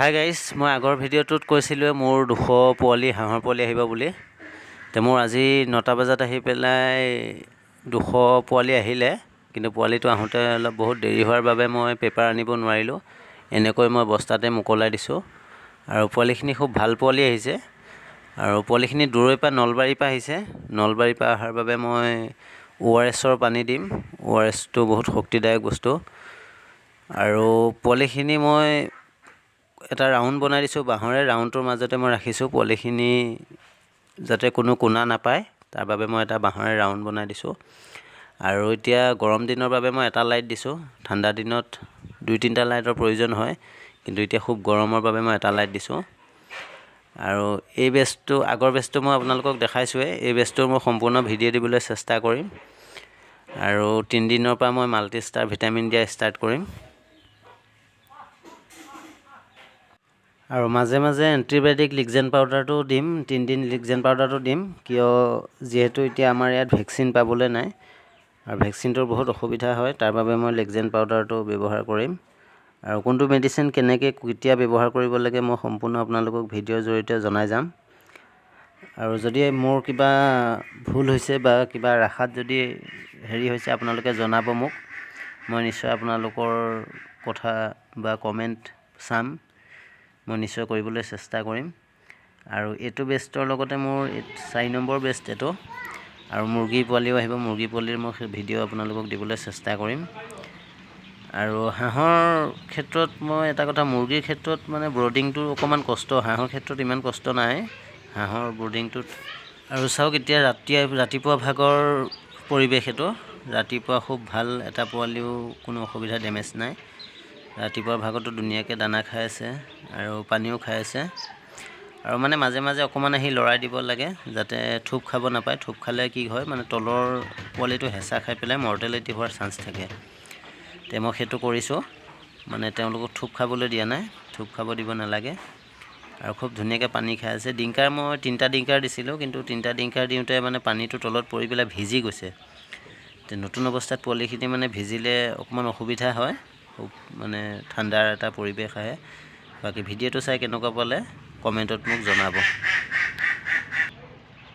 Hi guys, মই আগৰ ভিডিঅ'টোত কৈছিলোঁৱে মোৰ 200 পোৱালি হাঁহৰ পোৱালি আহিব বুলি। তে মোৰ আজি 9টা বজাত আহি পেলাই 200 পোৱালি আহিলে, কিন্তু পোৱালিটো আহোঁতে অলপ বহুত দেৰি হোৱাৰ বাবে মই পেপাৰ আনিব নোৱাৰিলোঁ। এনেকৈ মই বস্তাতে মোকলাই দিছোঁ আৰু পোৱালিখিনি খুব ভাল পোৱালি আহিছে। আৰু পোৱালিখিনি দূৰৈৰ পৰা নলবাৰীৰ পৰা আহিছে। নলবাৰীৰ পৰা অহাৰ বাবে মই অ' আৰ এছৰ পানী দিম। অ' আৰ এছটো বহুত শক্তিদায়ক বস্তু। আৰু পোৱালিখিনি মই এটা ৰাউণ্ড বনাই দিছোঁ বাঁহৰে, ৰাউণ্ডটোৰ মাজতে মই ৰাখিছোঁ পোৱালিখিনি, যাতে কোনো কোণা নাপায় তাৰ বাবে মই এটা বাঁহৰে ৰাউণ্ড বনাই দিছোঁ। আৰু এতিয়া গৰম দিনৰ বাবে মই এটা লাইট দিছোঁ, ঠাণ্ডা দিনত 2-3টা লাইটৰ প্ৰয়োজন হয়, কিন্তু এতিয়া খুব গৰমৰ বাবে মই এটা লাইট দিছোঁ। আৰু এই বেচটো, আগৰ বেচটো মই আপোনালোকক দেখাইছোঁৱেই, এই বেচটোৰ মই সম্পূৰ্ণ ভিডিঅ' দিবলৈ চেষ্টা কৰিম। আৰু 3 দিনৰ পৰা মই মাল্টি ষ্টাৰ ভিটামিন দিয়া ষ্টাৰ্ট কৰিম। আৰু মাজে মাজে এণ্টিবায়'টিক লিগজেন পাউডাৰটো দিম, 3 দিন লিগজেন পাউডাৰটো দিম। কিয়, যিহেতু এতিয়া আমাৰ ইয়াত ভেকচিন পাবলৈ নাই আৰু ভেকচিনটোৰ বহুত অসুবিধা হয়, তাৰ বাবে মই লিগজেন পাউডাৰটো ব্যৱহাৰ কৰিম। আৰু কোনটো মেডিচিন কেনেকৈ কেতিয়া ব্যৱহাৰ কৰিব লাগে মই সম্পূৰ্ণ আপোনালোকক ভিডিঅ'ৰ জৰিয়তে জনাই যাম। আৰু যদি মোৰ কিবা ভুল হৈছে বা কিবা ৰাখাত যদি হেৰি হৈছে আপোনালোকে জনাব মোক, মই নিশ্চয় আপোনালোকৰ কথা বা কমেণ্ট চাম, মই নিশ্চয় কৰিবলৈ চেষ্টা কৰিম। আৰু এইটো বেষ্টৰ লগতে মোৰ 4 নম্বৰ বেষ্ট এইটো। আৰু মুৰ্গী পোৱালিও আহিব, মুৰ্গী পোৱালিৰ মই ভিডিঅ' আপোনালোকক দিবলৈ চেষ্টা কৰিম। আৰু হাঁহৰ ক্ষেত্ৰত মই এটা কথা, মুৰ্গীৰ ক্ষেত্ৰত মানে ব্ৰডিংটো অকণমান কষ্ট, হাঁহৰ ক্ষেত্ৰত ইমান কষ্ট নাই হাঁহৰ ব্ৰডিংটোত। আৰু চাওক এতিয়া ৰাতিপুৱা ভাগৰ পৰিৱেশ এইটো, ৰাতিপুৱা খুব ভাল, এটা পোৱালিও কোনো অসুবিধা ডেমেজ নাই। ৰাতিপুৱা ভাগতো ধুনীয়াকৈ দানা খাই আছে আৰু পানীও খাই আছে। আৰু মানে মাজে মাজে অকণমান আহি লৰাই দিব লাগে যাতে থোপ খাব নাপায়। থোপ খালে কি হয় মানে তলৰ পোৱালিটো হেঁচা খাই পেলাই মৰ্টেলিটি হোৱাৰ চান্স থাকে। তে মই সেইটো কৰিছোঁ, মানে তেওঁলোকক থোপ খাবলৈ দিয়া নাই, থোপ খাব দিব নালাগে। আৰু খুব ধুনীয়াকৈ পানী খাই আছে। ডিংকাৰ মই 3টা ডিংকাৰ দিছিলোঁ, কিন্তু 3টা ডিংকাৰ দিওঁতে মানে পানীটো তলত পৰি পেলাই ভিজি গৈছে। তে নতুন অৱস্থাত পোৱালিখিনি মানে ভিজিলে অকণমান অসুবিধা হয়, খুব মানে ঠাণ্ডাৰ এটা পৰিৱেশ আহে। বাকী ভিডিঅ'টো চাই কেনেকুৱা পালে কমেণ্টত মোক জনাব।